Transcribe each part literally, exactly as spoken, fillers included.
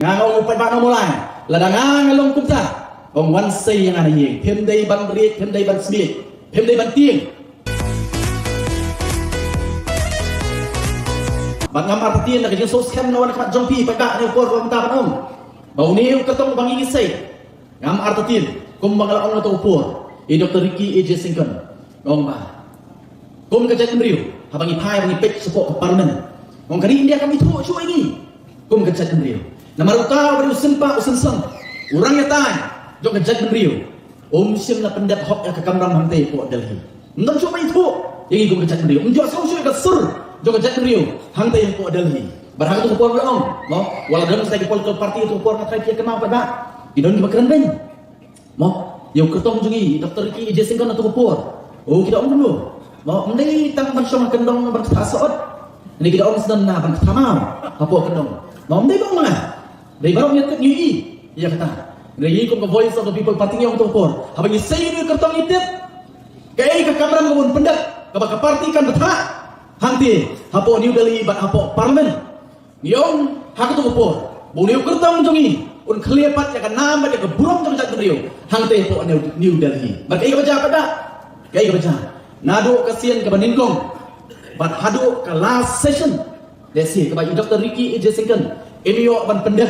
Nga ong u paidbah Nongmawlai, lada nga nga long kumta, ong wan sei ïa nga na ïing, phim dei ban riej, phim dei ban smiej, phim dei ban tieng. Bad ngam artatien na ka jingsngewskhem na wan khmat jong phi paidbah, ha kane ka por ba mynta ban ong ba une u kyrtong ba ngi ngi sei. Ngam artatien, kumba nga la ong ha kato ka por, i Doctor Ricky A J Syngkon, ong ba kum ka jaitbynriew, haba ngi phai ba ngi peit shapoh ka parliament, ong ka ri India kam ithuh shuh ïa ngi kum ka jaitbynriew. Namar uta uba dei u synpah u synsang, u rangïatai jong ka jaitbynriew, um shym la pyndep hok ïa ka kamram hangtei hapoh Delhi. Ym don shuh ba ithuh ïa ngi kum ka jaitbynriew. Ym ju sngew shuh ïa ka sur jong ka jaitbynriew hangtei hapoh Delhi. Bad ha kato ka por la ong, mo, wat la don sa ki political party kato ka por, nga tharai phi ïa kynmaw paidbah, ki don kiba kren beiñ, mo, ïa u kyrtong jong ngi Doctor Ricky A J Syngkon ha kato ka por. Oh, ki da ong kumno? Mo, ym dei tang ban shong ha kyndong ban ktah sahot. Hynrei ki da ong sdang na ban ktah maw hapoh kyndong. Mo, ym dei ba ong ma nga, dei baroh ngi tip, ngi ïohi ïa kata. Hynrei ngi kum ka Voice of the People Party ngi ong ha kato ka por, haba ngi sei ïa une u kyrtong ngi tip kaei ka kamram kaba un pyndep, kaba ka party kan bthah hangtei hapoh New Delhi bad hapoh parliament. Ngi ong ha kato ka por ba une u kyrtong jong ngi un khlieh pat ïa ka nam bad ïa ka burom jong ka jaitbynriew hangtei hapoh New, New Delhi. Bad kaei kaba jia pat da? Kaei kaba jia? Naduh ka sien kaba nyngkong bad haduh ka last session, lehse kaba i Doctor Ricky A J Syngkon im ïoh ban pyndep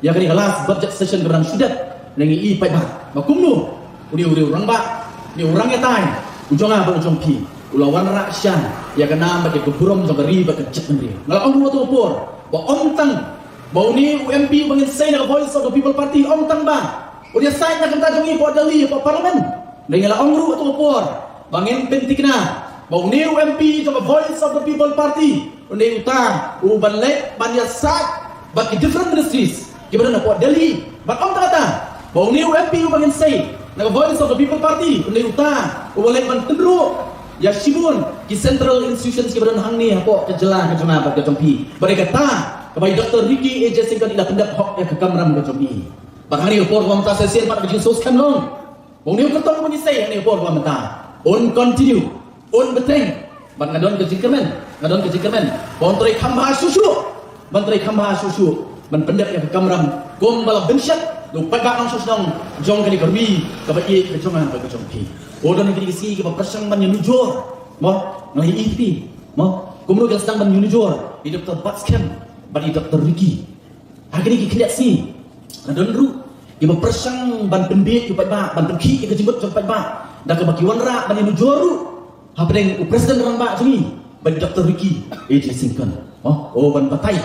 ïa kane ka last budget session kaba dang shu dep, ngi i paidbah ba kumno une u rangbah, une u rangïatai u jong nga bad u jong phi, u la wanrah sha ïa ka nam bad ïa ka burom jong ka ri bad ka jaitbynriew. Nga la ong ruh ha kato ka por ba ym tang ba une u M P uba ngin sei na ka Voice of the People Party, ym tang ba un ïasaid na ka bynta jong ngi hapoh Delhi, hapoh parliament. Hynrei nga la ong ruh ha kato ka por ba ngin pynthikna ba une u M P jong ka Voice of the People Party, une uta uban leit ban ïasaid bad ki different ministries kiba don hapoh Delhi. Bad ym tang kata, ba une u M P uba ngin sei na ka Voice of the People Party, une uta uban leit ban tynruh ïa shibun ki central institutions kiba don hangne hapoh ka jylla ka jong nga bad ka jong phi. Bad ïa kata kaba i Doctor Ricky A J Syngkon i la pyndep hok ïa ka kamram ka jong i. Bad hangne ka por kaba mynta sa shisien pat ka jingsngewskhem long ba une u kyrtong uba ngi sei hangne ka por kaba mynta un continue, un bteng. Bad nga don ka jingkyrmen, nga don ka jingkyrmen ba un trei kham bha shuh shuh, ban trei kham bha shuh shuh ban pyndep ïa ka kamram kumba la bynshet da u paidbah nongshong shnong jong kane ka ri kaba ïeit ka jong nga bad ka jong phi. Oh, don kine ki sngi kiba pyrshang ban ïanujor, mo, nga la ïohi, mo, kumno ki la sdang ban ïanujor ïa i Doctor Batskhem bad i Doctor Ricky. Ha kine ki khyndiat sngi la don ruh kiba pyrshang ban pynbiej ïa u paidbah, ban pynkhih ïa ka jingmut jong u paidbah da kaba ki wanrah ban ïanujor ruh hapdeng u President rangbah jong ngi bad i Doctor Ricky A J Syngkon. Oh, oh, ban batai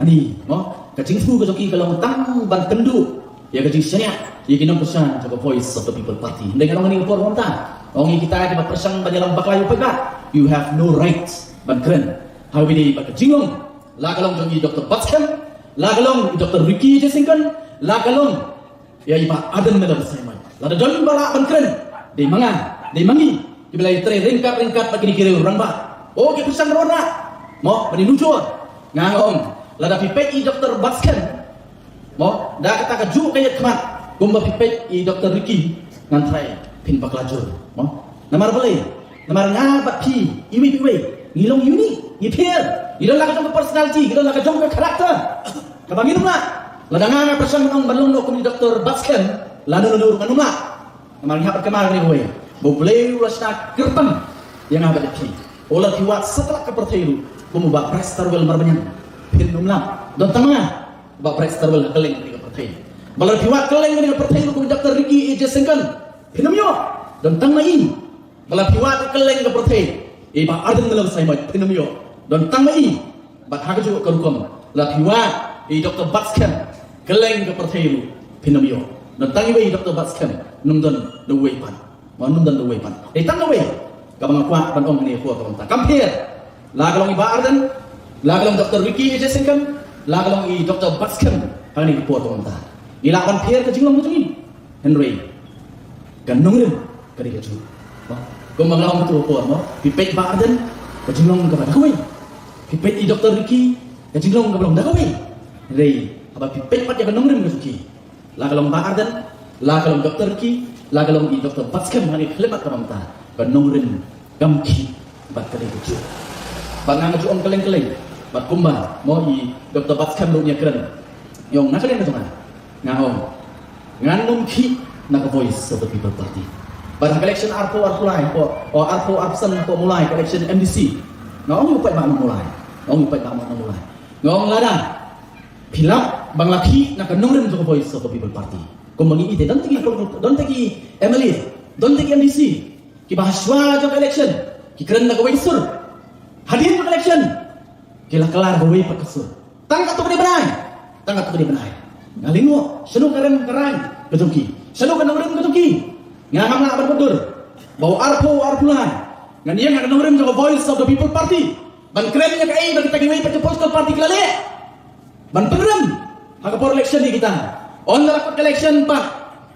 ani, mo, ka jingthmu ka jong ki ka long tang ban kynduh ïa ka jingshaniah ïa ki nongkyrshan jong ka Voice of the People Party. Hynrei nga ong ha kane ka por mynta, ong ïa kita kiba pyrshang ban ïalam bakla ïa u paidbah, you have no right ban kren ha kaba ïadei bad ka jinglong, la ka long jong i Doctor Batskhem, la ka long i Doctor Ricky A J Syngkon, la ka long ïa i Bah Ardent Miller Basaiawmoit. Lada don ba lah ban kren, dei ma nga, dei ma ngi kiba la ïatrei ryngkat ryngkat bad kine ki riew rangbah. Oh, ki pyrshang ruh, mo, ban ïanujor. Nga ong, lada phi peit i Doctor Batskhem, mo, da kata kajuh ka ïaid khmat kumba phi peit i Doctor Ricky, ngan tharai phin bakla jur, mo. Namar balei? Namar nga bad phi, iwei pa iwei, ngi long unique, ngi pher, ngi don la ka jong ka personality, ngi don la ka jong ka character kaba ngin ym lah. Lada nga nga pyrshang ban ong ban long noh kum i Doctor Batskhem, lano lano ruh ngan ym lah. Namar ngi hap ban kynmaw ïa kane kawei, ba U Blei u la shna kyrpang ïa nga bad ïa phi. Oh, lada phi wad satlak ka pyrthei ruh kum u Bah Brightstarwell Marbaniang, phin ym lah. Don tang ma nga u Bah Brightstarwell ha kylleng kane ka pyrthei. Bad lada phi wad kylleng kane ka pyrthei ruh kum i Doctor Ricky A J Syngkon, phin ym ïoh. Don tang ma i. Bad lada phi wad kylleng ka pyrthei, i Bah Ardent Miller Basaiawmoit, phin ym ïoh. Don tang ma i. Bad ha kajuh ka rukom, lada phi wad i Doctor Batskhem kylleng ka pyrthei ruh, phin ym ïoh. Don tang iwei i Doctor Batskhem, ym don da uwei pat. Mo, ym don da uwei pat. Dei tang kawei kaba nga kwah ban ong ha kane ka por kaba mynta. Kam pher. La ka long i Bah Ardent, la ka long Doctor Ricky A J Syngkon, la ka long i Doctor Batskhem ha kane ka por kaba mynta. Ngi lah ban pher ka jinglong ka jong ngi, hynrei ka nongrim ka dei kajuh. Mo, kumba nga la ong ha kato ka por, mo, phi peit Bah Ardent, ka jinglong kaba da kawei. Phi peit i Doctor Ricky, ka jinglong kaba long da kawei. Hynrei haba phi peit pat ïa ka nongrim ka jong ki, la ka long Bah Ardent, la ka long Doctor Ricky, la ka long i Doctor Batskhem, ha kane ka khyllipmat kaba mynta, ka nongrim kam khih bad ka dei kajuh. Bad nga nga ju ong kylleng kylleng, bad kumba, mo, i Doctor Batskhem ruh un ïakren, Ïong na ka liang ka jong nga, nga ong, ngan ym khih na ka Voice of the People Party. Bad ha ka election arphew arphew lai, ko, o arphew arphew san ko Mulai, ka election M D C, nga ong ïa u paidbah na Mulai, nga ong ïa u paidbah na Mulai, nga ong lada phi lap ban la khih na ka nongrim jong ka Voice of the People Party, kumba ngi ïohi te, don te ki, don te ki M L A, don te ki M D C kiba ha shuwa jong ka election ki kren da kawei ka sur, hadien jong ka election ki la kylla da kawei pat ka sur. Tang katto katne bnai, tang katto katne bnai. Nga lyngngoh shano ka rem ka rain ka jong ki, shano ka nongrim ka jong ki. Nga ngam lah ban kyntur ba u arphew arphew lai ngan ïeng ha ka nongrim jong ka Voice of the People Party ban kren ïa kaei ba kita kiwei pat ki political party ki la leh ban pynrem ha ka por election ïa kita. Ynda la kut ka election pat,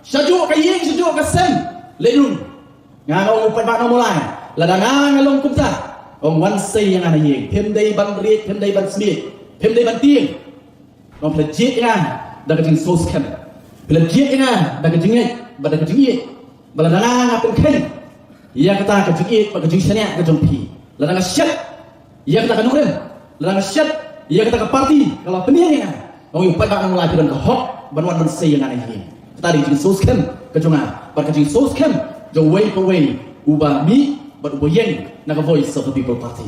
shajuh ka ïing shajuh ka sem, leit rung. Nga ong ïa u paidbah na Mulai, lada nga nga long kumta, ong wan sei ïa nga na ïing. Phim dei ban riej, phim dei ban smiej, phim dei ban tieng. Ong phi la jied ïa nga da ka jingsngewskhem, phi la jied ïa nga da ka jingngeit bad da ka jingïeit. Bad lada nga nga pynkheiñ ïa kata ka jingïeit bad ka jingshaniah ka jong phi, lada nga shet ïa kata ka nongrim, lada nga shet ïa kata ka party ka la pynïeng ïa nga, ong ïa u paidbah na Mulai, phi don ka hok ban wan ban sei ïa nga na ïing. Kata dei ka jingsngewskhem ka jong nga bad ka jingsngewskhem jong uwei pa uwei uba mih bad uba ïeng na ka Voice of the People Party.